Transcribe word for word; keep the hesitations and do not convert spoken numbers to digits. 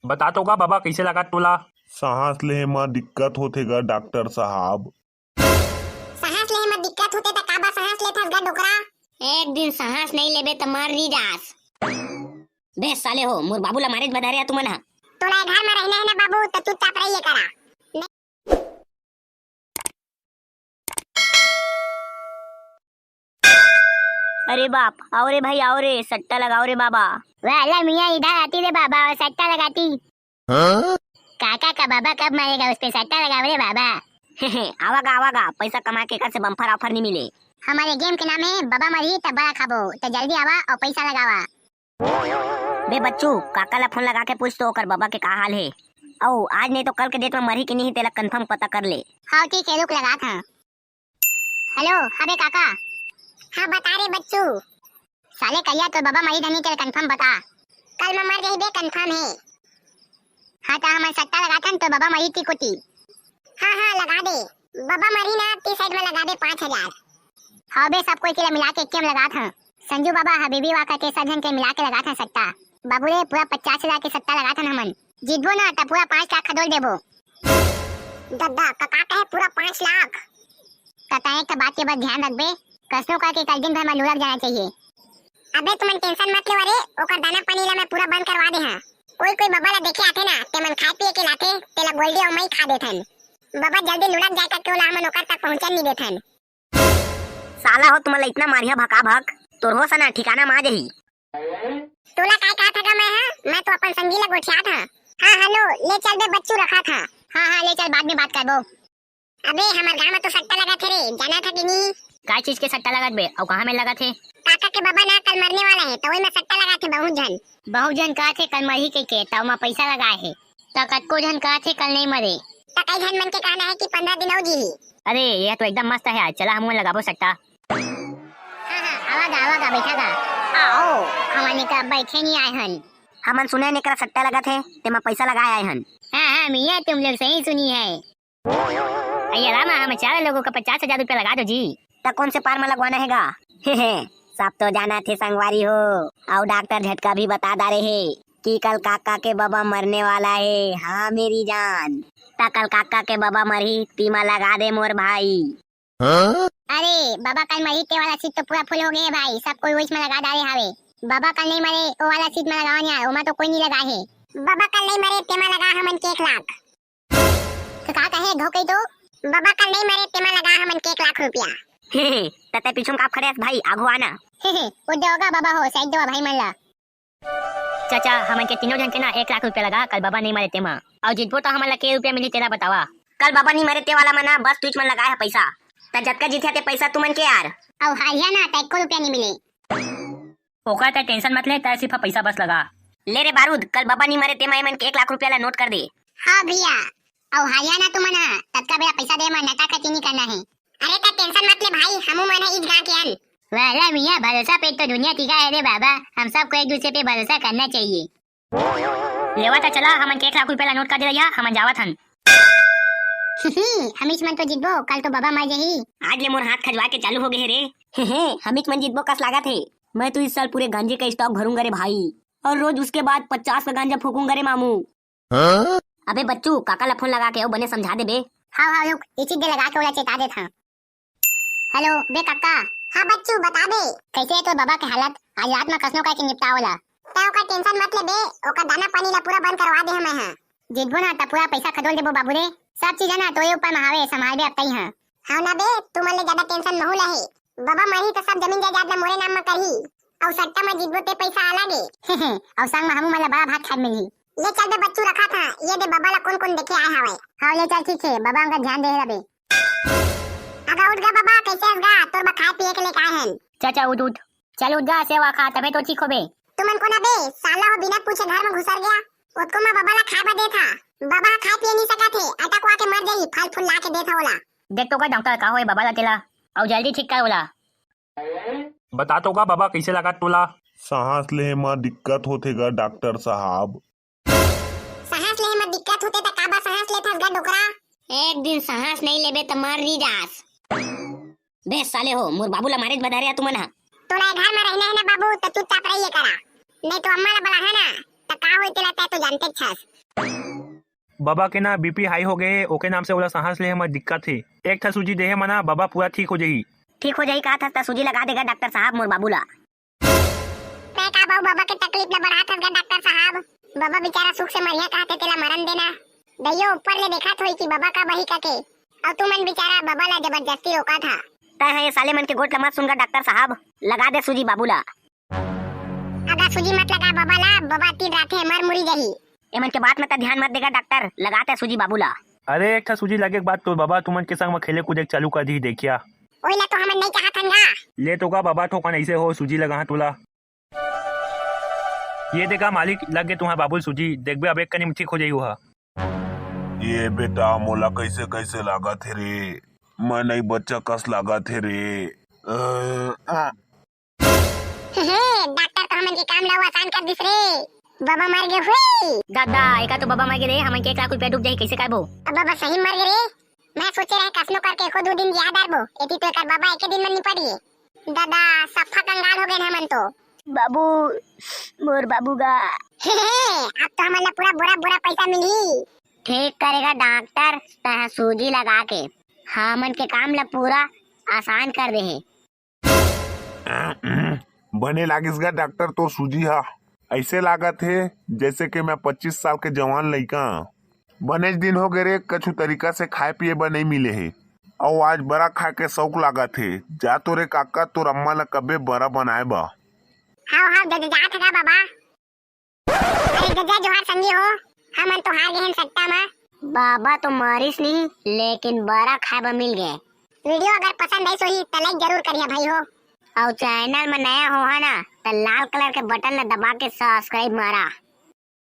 बता तो का बाबा, कइसे लागत तोला? सांस लेहे म दिक्कत होथे गा डॉक्टर साहब। सांस लेहे म दिक्कत होथे त काबर सांस लेथस गा डोकरा? एक दिन सांस नइ लेबे त मर नी जास। बे साले हो, मोर बाबू ला मारेच बर धरे हा तुमन हा। तोला ए घर म रहना हे ना बाबू, त चुपचाप रहिए करा। अरे बाप, आओ रे भाई, आओ रे, सट्टा लगाओ रे बाबा। वाला मियाँ इधर आती रे बाबा, और सट्टा लगाती। हाँ? काका का बाबा कब मरेगा, उस पे सट्टा लगाओ रे बाबा। आवागा, आवागा, पैसा कमा के एकर से बम्पर ऑफर नहीं मिले। हमारे गेम के नाम है बाबा मरही तब बड़ा खाबो, तो जल्दी आवा और पैसा लगावा। बे बच्चू, काका ला फोन लगा के पूछ तो ओकर बाबा के का हाल हे। अउ आज नहीं तो कल के डेट में मरही कि नहीं, तेला कंफर्म पता कर ले। हाँ ठीक है, रुक लगा था। हेलो, अबे काका। हाँ बता रे बच्चू। साले कहिया तोर बाबा मरही धनी, तेला कंफर्म बता। कल मैं मर जाही बे, कंफर्म है। हाँ त हमन सट्टा लगाथन, तोर बाबा मरही ती कोती। हाँ हाँ लगा दे। बाबा मरही ना, ती साइड में लगा दे पाँच हजार। हाँ बे, सब कोई के ला मिला के एके में लगात हन। संजू बाबा, हबीबी वा करके सब झन के मिला के लगात हन सट्टा। बाबू रे, पूरा पचास हजार के सट्टा लगात हन हमन। जीतबो ना त पूरा पाँच लाख खदोल देबो। दद्दा, का, का कहे पूरा पाँच लाख? कका एक ठा बात के बस ध्यान रखबे, कसनो करके कल दिन भर में लुढ़क जाना चाहिए। अबे तुमन टेंशन मत लेवा रे, ओकर दाना पानी ला मैं पूरा बंद करवा दे हाँ। कोई कोई बाबा ला देखे आथे ना, तेमन खाए पिए के लाथे, तेला गोल्डी अउ मई खा देथन। बाबा जल्दी लुढ़क जाए करके ओला हमन ओकर तक पहुँचन नहीं देथन। साला हो, तुमन ला इतना मारिया भका भक, तोर होश ना ठिकाना मा जाही। तोला काय कहा था मैं, हाँ? मैं तो अपन संगी ला गोठियात हाँ। हाँ, हेलो, ले चल बे बच्चू, रखा था। हाँ, हाँ, ले चल, बाद में बात करबो। अबे, हमर गाँव में तो सट्टा लगा थे रे, जाना था कि नहीं? काय चीज के सट्टा लगत बे, अउ कहाँ में लगत हे? काका के बाबा ना कल मरने वाला है, तो वही में सट्टा लगा थे बहुत झन। बहुत झन कहा थे कल मरही के, के, तो ओमा पैसा लगाए हे। त कतको झन कहत हे कल नइ मरे। त कई झन मन के कहना हे कि पंद्रह दिन अउ जीही। अरे, ये तो एकदम मस्त हे यार, चला हमन लगाबो सट्टा। हाँ, हाँ, आवा गा, आवा गा, बैठा गा। आओ, हमन एका बैठे नहीं आए हन। हमन सुने ने करा सट्टा लगत हे, तेमा पैसा लगाए आए हन। हाँ, हाँ, मियाँ, तुम लोग सही सुनी है। अइया रामा, हम चार लोगों का पचास हजार रुपया लगा दो जी। त कौन से पार में लगवाना हे गा? सब तो जाना थे संगवारी हो, अउ डॉक्टर झटका भी बता डारे हे कि कल काका के बबा मरने वाला हे। हाँ मेरी जान, त कल काका के बबा मरही, तीमा लगा दे मोर भाई। हाँ? अरे बाबा, कल मरही ते वाला सीट तो पूरा फुल हो गए हे भाई, सब कोई वही में लगा डारे हावे। बाबा कल नहीं मरे, वो वाला सीट में लगावन यार, ओमा तो कोई नहीं लगा हे। बाबा कल नहीं मरे, तेमा लगा हमन के एक लाख। तो का कहे घोकई तो? बाबा कल नहीं मरे, तेमा लगा हमन के एक लाख रुपया। तते पीछू में काप खड़े हस भाई, आगू आना। वो देवगा बाबा हो, साइड देवा भाई मन ला। चाचा, हमन के तीनों झन के ना एक लाख रुपया लगा, कल बाबा नहीं मरे तेमा। अउ जीतबो तो हमन ला के रुपया मिलही, तेला बतावा। कल बाबा नहीं मरे ते वाला मना, बस तुझ मन लगाए है पैसा। त जतका जीते ते पैसा तुमन के यार। अउ हारिया ना, त एको रुपया नहीं मिले। ओकर त टेंशन मत ले, तै सिर्फ पैसा बस लगा। ले रे बारूद, कल बाबा नहीं मरे ते मैं मन के एक लाख रुपया ला नोट कर दे। हाँ भैया, अउ हारिया ना तुमन ह, ततका बेरा पैसा दे म नटा खटी नहीं करना है। अरे त टेंशन मत ले भाई, हमू मन ह इस गाँव के हन। वाला मियाँ, भरोसा पे तो दुनिया टिका है रे बाबा, हम सबको एक दूसरे पे भरोसा करना चाहिए। लेवा त चला, हमन के एक लाख रुपया ला नोट कर दे रहिया, हमन जावत हन। हमीच मन तो जीतबो, कल तो बाबा मर जाही। आज ले मोर हाथ खजवा के चालू हो गए हे रे। हमीच मन जीतबो कस लागत हे। मैं तो इस साल पूरे गांजे का स्टॉक भरूंगा रे भाई, और रोज उसके बाद पचास का गांजा फूकूंगा रे मामू। हाँ? अबे बच्चू, काका ला फोन लगा के अउ बने समझा दे बे। हाँ, हाँ, रुक, इसी दे लगा के ओला चेता देत हूँ। हेलो, बे काका। हाँ बच्चू, बता बे। कैसे है तोर बाबा के हालत? आज रात में कसनो करके निपटाओ ला। तै ओकर टेंशन मत ले बे, ओकर दाना पानी ला पूरा बंद करवा दे हमें हाँ। जीतबो ना त पूरा पैसा खदोल देबो बाबू रे। सब चीज है ना तोरे ऊपर में हावे, संभालबे अब तई हाँ। हाँ ना बे, तू मन ले ज्यादा टेंशन महू ला हे। बाबा मरही त सब जमीन जायदाद ला मोरे नाम में करही। अउ सट्टा में जीतबो ते पैसा अलग हे। अउ संग में हमू मन ला बड़ा भात खाए मिलही। ले चल बे बच्चू, रखा था, ये दे बाबा ला कौन कौन देखे आए हवे। हाँ ले चल, ठीक है, बाबा उनका ध्यान दे रबे। अगा उठ गा बाबा, कैसे हस गा? तोर बर खाए पिए के लेके आए हन। चाचा उठ उठ, चल उठ गा, सेवा खा, तबे तो ठीक होबे। तुमन कोन अबे? साला हो बिना पूछे घर में घुसर गया। ओतको में बाबा ला खाए बर दे था। बाबा खाए पिए नहीं सकत हे, अटक वा के मर जाही, फल फूल ला के दे था ओला। देख तो का डॉक्टर, का होए बाबा ला तेला, अउ जल्दी ठीक कर ओला। बता तो का बाबा, कैसे लगा तोला? सांस लेहे म दिक्कत होथे गा डॉक्टर साहब। सांस लेहे म दिक्कत होथे त काबर सांस लेथस गा डोकरा? एक दिन सांस नहीं लेबे त मर नी जास। बे साले हो, मोर बाबू ला मारेच बर धरे हा तुमन हा। तोला ए घर में रहना है ना बाबू, त चुपचाप रहिए करा, नहीं तो अम्मा ला बुलाहा ना, त का होई तेला तैं तो जानते छस। बबा के ना बीपी हाई हो गए हे, ओके नाम से ओला सांस लेहे म दिक्कत हे। एक ठा सूजी देहे म ना बबा पूरा ठीक हो जाही। ठीक हो जाही कहा था, त सूजी लगा देगा डॉक्टर साहब मोर बाबू ला। तैं का बाऊ बबा के तकलीफ ला बढ़ात हस गा डॉक्टर साहब? बबा बेचारा सुख से मरिया कहा थे, तेला मरन देना। दइयो ऊपर ले देखत होई कि बबा का बही का के। अउ तुमन बेचारा बबा ला जबरदस्ती रोका था। तैं ह ये साले मन के गोठ ला मत सुन गा डॉक्टर साहब, लगा दे सूजी बाबू ला। अगा सूजी मत लगा बबा ला, बबा तीन रात हे मर मुरी जाही। एमन के बात में त ध्यान मत देगा डॉक्टर, लगा तैं सूजी बाबू ला। अरे एक ठा सूजी लगे के बाद तोर बबा तुमन के संग म खेले कूदे के चालू कर दी, देखिया। ओइला तो हमन नहीं चाहत हन गा। ले तो का बबा ठोकन ऐसे हो, सूजी लगा तोला। ये देखा मालिक, लग गे तुम्हार बाबू ल सूजी, देखबे अब एक कनी म ठीक हो जाही ओहा। ये बेटा, मोला कैसे कैसे लागत हे रे, मैं नहीं बच्चा कस लागत हे रे। अ, आ। हे, हे, डॉक्टर तो हमन के काम ला आसान कर दिस रे। बबा मर गे हुई। दादा, एका तो बबा मर गे रे, हमन के एक लाख रुपया डूब जाही, कैसे करबो? अब बबा सही मर गे रे। मैं सोचे रहे कसनो करके एको दू दिन जिया डारबो, एती तो एकर बबा एके दिन में निपट गे। दादा, सफा कंगाल हो गए हमन तो। बाबू, मोर बाबू गा। हे, हे, अब तो हमन ला पूरा बोरा बोरा पैसा मिलही। ठीक करेगा डॉक्टर, तैं सूजी लगा के हमन के काम ला पूरा आसान कर दे हे। बने लागिस गा डॉक्टर तोर सूजी हा। ऐसे लागत हे जैसे कि मैं पच्चीस साल के जवान लइका। बनेच दिन हो गए रे, कछु तरीका से खाए पिए बर नहीं मिले हे। अउ आज बरा खाए के शौक लागत हे। जा तो रे काका, तोर अम्मा ला कबे बरा बनाए बा। हाव, हाव, जद जात हे गा बाबा। अरे जजा जोहार संगी हो, हमन तो हार गए हन सट्टा मा। बाबा तो मारिस नहीं, लेकिन बरा खाए बर मिल गए। वीडियो अगर पसंद आइस होही त लाइक जरूर करिहा भाई हो। अउ चैनल में नया हो हा ना, त लाल कलर के बटन ला दबा के सब्सक्राइब मारा।